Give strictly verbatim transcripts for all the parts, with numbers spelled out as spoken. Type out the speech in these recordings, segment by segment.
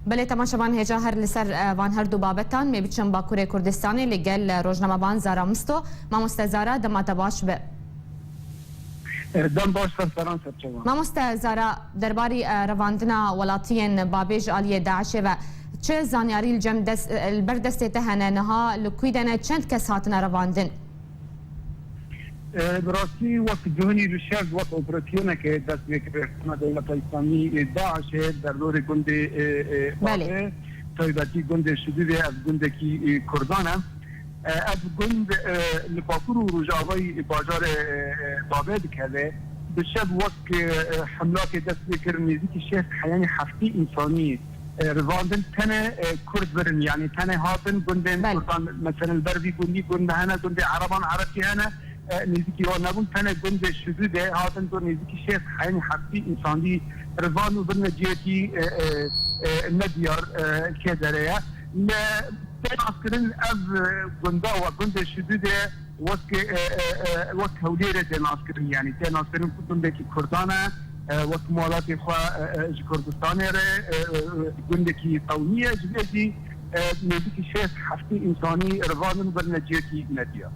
Belê, temaşevan hêja her li ser, e, van her du babetan, me biçin Bakurê Kurdistanê li gel, e, rojnamevan Zara Misto. Mamoste Zara, dema te baş be. E, dem baş ser seran serçevan. Mamoste Zara, derbarî, e, revandina welatiyên Babê ji aliyê DAIŞê ve çi zanyarî li cem dest, e, li ber destê te hene? Niha li kû de ne, çend kes hatine revandin? E, bi rastî wek cihunî bi şev wek operasyoneke dest pê kir rexsana Dewleta Îslamî, e, DAIŞê derdorê gundê, e, e, Belê. Babê, taybetî gundê Şidûdê, ev gundekî, e, Kurdan e. E, ev gund, e, li bakur û rojavayî bajarê, e, e, Babê dikeve. Bi şev wek, e, e, hemlakê dest pê kir nêzîkî şêst heyanî heftî însanî, e, rivandin, tenê, e, Kurd birin, yanî tenê hatin gundên Belê. Kurdan, meselen ber vî gundî gund hene, gundê Ereban, Erebî hene, e, nêzîkî wan nebûn, tenê gundê Şidûdê hatin ku nêzîkî şêst heyanî heftî însanî rivand û birine cihekî, e, e, e, nediyar, e, kê derê ye. Li tê naskirin ev, e, gunda we gundê Şidûdê wek, e, e, e, wek Hewlêrê tê naskirin, yanî tê naskirin ku gundekî Kurdan e, e, wek malatê xwe, e, e, ji Kurdistanê re, e, e, e, gundekî qewmî ye, ji vê jî, e, nêzîkî şêst heftî însanî rivandin birine cihekî nediyar.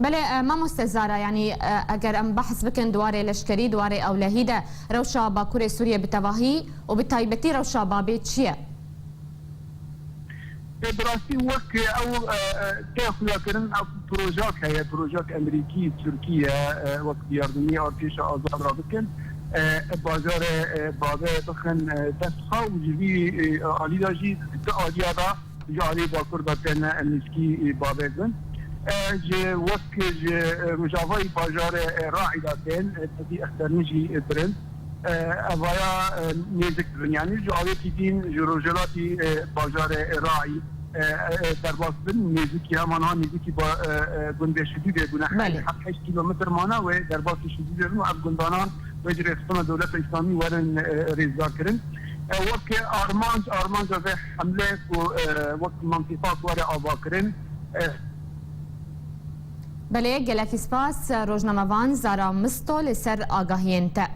Belê, e, mamoste Zara, yanî, e, eger em behs bikin di warê leşkerî, di warê ewlehî de rewşa Bakurê Sûriyê bi tevahî û bi taybetî rewşa Babê çi ye? E, bi rastî wek ew, e, e, tê xuyakirin, ew projak heye, projak Emerîkî, Tirkî ye, e, wek bi yardimî artêşa azad re bikin. E, e, bajarê, e, Babê bixin, e, dest xwe û ji vî, e, alî de jî di aliya de ji alî bakur de tên nêzîkî, e, Babê bin. E, ji wek ji, e, rojavayî bajarê, e, Raî de tên, e, tevî externî jî, e, birin. E, evaya, e, nêzik dibin. Yanî ji aliyekî din ji rojhilatî, e, bajarê Raî, e, e, derbas bin, nêzikî heman ha nêzikî ba-, e, e, gundê Şidûdê bûne. Belê. Heft heşt kîlometr mane wê derbasî Şidûdê bin û ev gundanan wê ji rêxistina Dewleta Îslamî werin, e, rêzdar kirin. E, wek armanc, armanca vê hemlê ku, e, wek mantîqa ku were avakirin, e, Belê, gelekî spas, rojnamevan Zara Misto li ser agahiyên te.